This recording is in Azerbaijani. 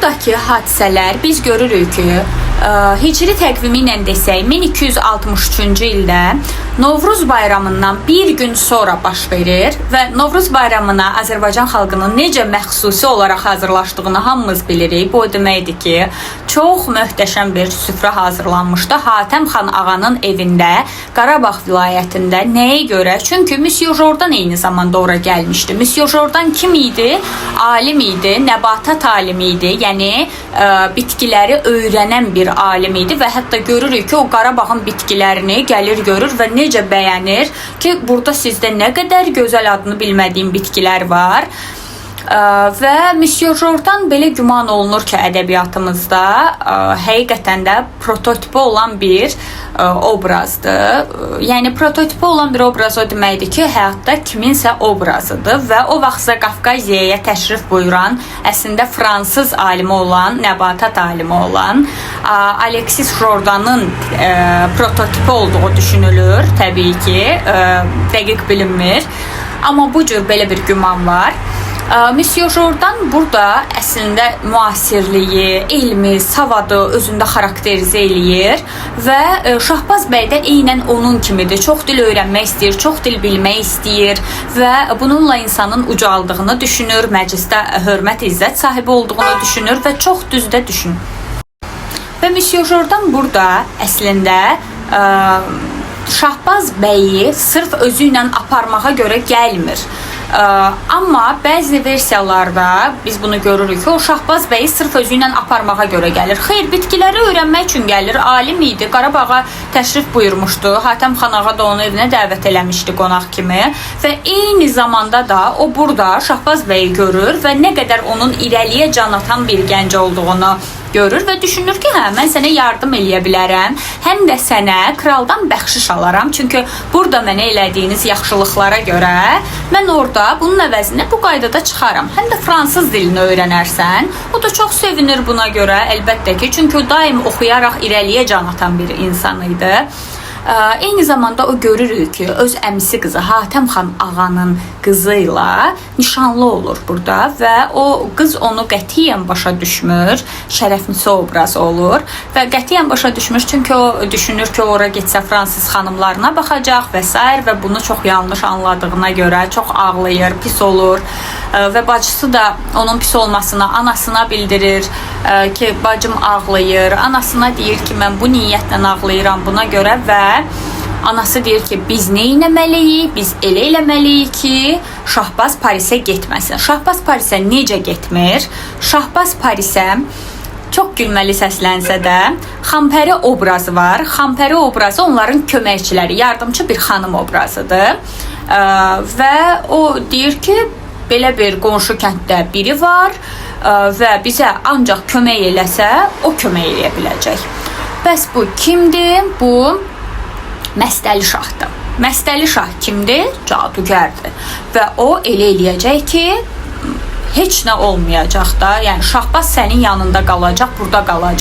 Buradakı hadisələr biz görürük ki, Hicri təqvimi ilə desək 1263-cü ildə Novruz bayramından bir gün sonra baş verir və Novruz bayramına Azərbaycan xalqının necə məxsusi olaraq hazırlaşdığını hamımız bilirik. Bu o deməkdir ki, çox möhtəşəm bir süfrə hazırlanmışdı Hatəm xan ağanın evində, Qarabağ vilayətində. Nəyə görə? Çünki Monsieur Jordan eyni zamanda ora gəlmişdi. Monsieur Jordan kim idi? Alim idi, nəbatat alimi idi. Yəni bitkiləri öyrənən bir alim idi və hətta görürük ki, o Qarabağın bitkilərini gəlir görür və necə bəyənir ki, burada sizdə nə qədər gözəl adını bilmədiyim bitkilər var. Və Monsieur Jordan belə güman olunur ki, ədəbiyyatımızda həqiqətən də prototipi olan bir obrazdır. Yəni prototipi olan bir obraz o deməkdir ki, həyatda kiminsə obrazıdır və o vaxt Qafqaziyaya təşrif buyuran, əslində fransız alimi olan, nəbatat alimi olan Alexis Jordanın prototipi olduğu düşünülür, təbii ki, dəqiq bilinmir. Amma bu cür belə bir güman var. Monsieur Jordan burada əslində müasirliyi, elmi, savadı özündə xarakterizə eləyir və Şahbaz bəy də eynən onun kimidir. Çox dil öyrənmək istəyir, çox dil bilmək istəyir və bununla insanın ucaldığını düşünür, məclisdə hörmət, izzət sahibi olduğunu düşünür və çox düz də düşünür. Və Monsieur Jordan burada əslində Şahbaz bəyi sırf özü ilə aparmağa görə gəlmir. Amma bəzi versiyalarda biz bunu görürük ki, o Şahbaz bəyi sırf özü ilə aparmağa görə gəlir. Xeyr, bitkiləri öyrənmək üçün gəlir. Alim idi, Qarabağa təşrif buyurmuşdu. Hatəm xan ağa da onu evinə dəvət eləmişdi qonaq kimi və eyni zamanda da o burada Şahbaz bəyi görür və nə qədər onun irəliyə can atan bir gənc olduğunu görür və düşünür ki, hə, mən sənə yardım eləyə bilərəm, həm də sənə kraldan bəxşiş alaram. Çünki burada mənə elədiyiniz yaxşılıqlara görə mən orada bunun əvəzinə bu qaydada çıxaram. Həm də fransız dilini öyrənərsən. O da çox sevinir buna görə, əlbəttə ki, çünki o daim oxuyaraq irəliyə can atan bir insan idi. Eyni zamanda o görürük ki, öz əmisi qızı Hatəm xan ağanın qızı ilə nişanlı olur burada və o qız onu qətiyyən başa düşmür. Şərəfnisa obrazı olur və qətiyyən başa düşmür, çünki o düşünür ki, ora getsə fransız xanımlarına baxacaq və sair və bunu çox yanlış anladığına görə çox ağlayır, pis olur və bacısı da onun pis olmasını anasına bildirir ki, bacım ağlayır. Anasına deyir ki, mən bu niyyətlə ağlayıram buna görə və anası deyir ki, biz nə etməliyik? Biz elə eləməliyik ki, Şahbaz Parisə getməsin. Şahbaz Parisə necə getmir? Şahbaz Parisə çox gülməli səslənsə də Xampəri obrazı var. Xampəri obrazı onların köməkçiləri, yardımçı bir xanım obrazıdır. Və o deyir ki, belə bir qonşu kənddə biri var və bizə ancaq kömək eləsə, o kömək eləyə biləcək. Bəs bu kimdir? Bu Məstəli Şahdır. Məstəli Şah kimdir? Cadugərdir. Və o elə eləyəcək ki, heç nə olmayacaq da. Yəni Şahbaz sənin yanında qalacaq, burada qalacaq.